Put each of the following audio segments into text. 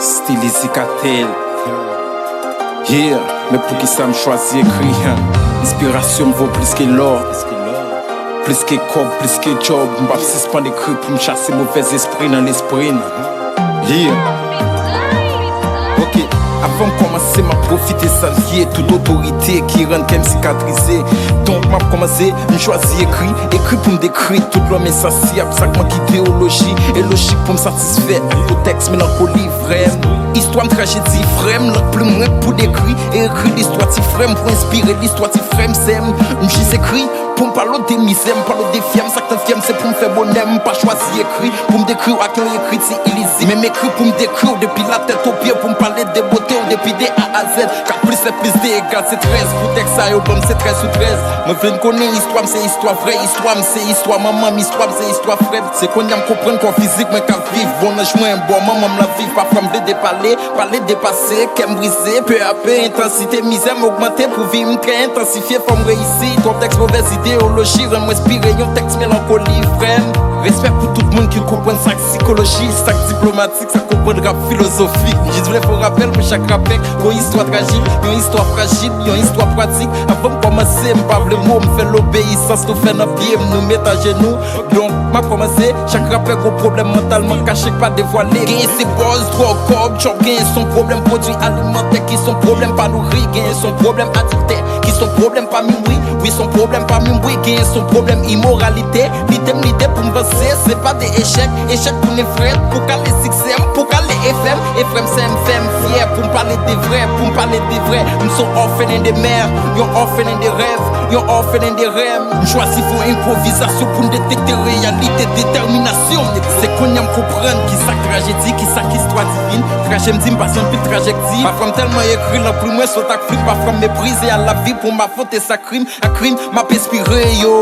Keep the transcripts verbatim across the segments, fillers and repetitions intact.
Stylisé Kartel. Yeah, men poukisa m chwazi ekri? Enspirasyon m vo plis ke lò, plis ke kòb, plis ke djòb. M p ap sispann ekri pou m chase movèzespri nan lespri m. Yeah. Ok, avan m kòmanse, m ap pwofite salye tout otorite ki rann kè m sikatrize. Donk, m ap kòmanse, m chwazi ekri, ekri pou m dekri tout lòm ensasyab, sa k manke ideyoloji e lojik pou m satisfè. Pou tèks melankoli, frè m. Istwa m trajedi, frè m. Lang plim mwen pou dekri e ekri listwa ti frè m, pou enspire listwa ti frè m, sè m. M jis ekri pou m pale w de mizè m, pale w de fyè m. Sa k nan fyè m, se pou m fè bonè m. M pa chwazi ekri pou m dekri w ak yon ekriti ilizib. Men m ekri pou m dekri w depi latèt o pye, pou m pale de bote w depi de A a zèd. Kat plis sèt plis de egal se trèz. Pou tèks sa yo ban m, se trèz sou trèz. Mwen vle n konnen istwa m, se istwa vrè istwa m, se istwa manman m, istwa m, se istwa frè m. Se kounye a m konprann kò fizik mwen k ap viv. Bon, nanj mwen, bò manman m l ap viv. Pafwa m vle depale, pale de pase, kè m brize. Pe a pe, entansite mizè m ogmante pou vi m trè entansifye. Fò m reyisi. Twòp tèks movèz ideyoloji rann mwen enspire. Yon tèks melankoli, frè m. Respè pou tout moun ki konprann sa k sikoloji, sa k diplomatik, sa k konprann rap filozofik. M jis vle fè yon rapèl pou chak rapè, yon istwa trajik, yon istwa frajil, yon istwa pratik. Avan m kòmanse, m pa vle mo, m fè lobeyisans nou fè nan pye m, nou met ajenou. Donk, m ap kòmanse, chak rapè gon pwoblèm mantalman kache k pa devwale. Genyen se buzz, twò kòb, djòb, genyen se yon pwoblèm pwodui alimantè ki se yon pwoblèm pa nouri, genyen se yon pwoblèm adiktè ki se yon pwoblèm pa mim wi, wi se yon pwoblèm pa mim wi, genyen se yon pwoblèm imoralite. Lide m lide pou m vanse, se pa de echèk, echèk tounen frèt, pou kale siksè m, pou kale efè m, efè m sè m fè m fyè, pou m pale de vrè, pou m pale de vrè, m se yon orphelin de mè, yon orphelin de rèv, yon orphelin de rèv. M chwazi fè yon enpwovizasyon pou n detekte reyalite detèminasyon. Se kounye a m konprann kisa k trajedi, kisa k istwa divin. Traje m di m pase anpil trajekti. Pafwa m tèlman ekri, lanpri mwen sot ak flim. Pafwa m meprize a lavi pou m afwonte sa krim ak krim m ap enspire yo.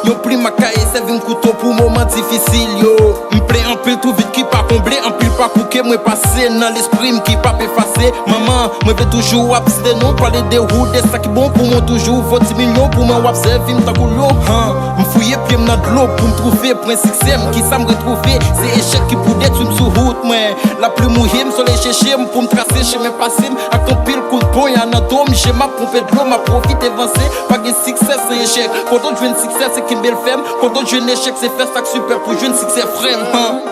Yon plim ak kaye sèvi m kouto pou moman difisil yo. M plen anpil twou vid ki pa konble, anpil pakou ke mwen pase nan lespri m ki p ap efase. Manman, mwen vle toujou w ap site non, pale de ou, de sa ki bon pou mwen, toujou vo ti milyon pou mwen, w ap sèvi m tankou lyon. Han, m fouye pye m nan dlo pou m twouve pwen siksè m, kisa m retwouve? Se echèk ki pou detwi m sou wout mwen. Lapli mouye m, solèy cheche m pou m trase chemen pase m. Ak anpil kout pony a nan do m, je m ap ponpe dlo, m ap pwofite vanse. Pa gen siksè san echèk. Kote w jwenn siksè, se kenbe l fèm. Kote w jwenn echèk, se fè sa k sipè pou jwenn siksè, frè m. Han.